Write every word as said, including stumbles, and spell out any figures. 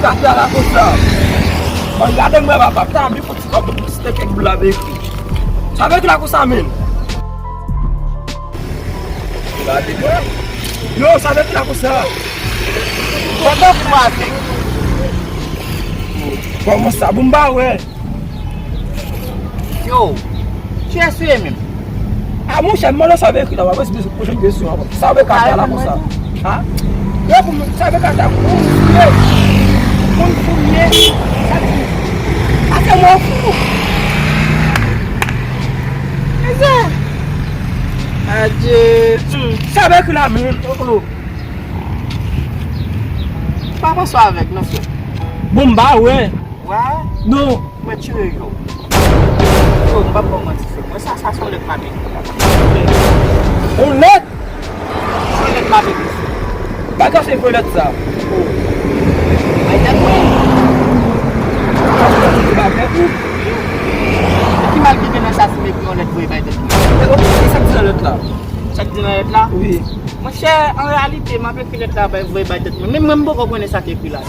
Kafya la konsa. Mwen gade mwen papa, ta bi fon ti kòb pou ti kèk boul la vin ekri. Sa vle ekri la konsa menm. Gade mwen. Yo, sa vle ekri la konsa. Pandan w fin avèk. Kòman sa? Bon, m pa wè. Yo, kiyès ou ye menm? A monchè, m mande sa w vle ekri la, w ap reponn pwochèn kesyon an. Sa w vle ekri la konsa? Ha? Yo, pou mwen, sa w vle ekri la, moun fouye. Moun fouye. Sa di, ase mwen fou. Mezè. Adye. Sa w vle ekri la menm? Pa panse avèk non, frè. Bon, m pa wè. Wè? Non. Mwen tire yo. Yo, m p ap ba w manti, frè. Mwen sa, sa se yon lèt m ap ekri. Yon lèt? Se yon lèt m ap ekri. Bagay se vre lèt sa. Bay tèt mwen. Ki mal ki gen nan sa si m ekri yon lèt voye bay tèt mwen? E sa k di nan lèt la? Sa k di nan lèt la? Wi. Monchè, an reyalite, m ap ekri lèt la bay, voye bay tèt mwen. Menm mwen, m poko konnen sa k ekri la.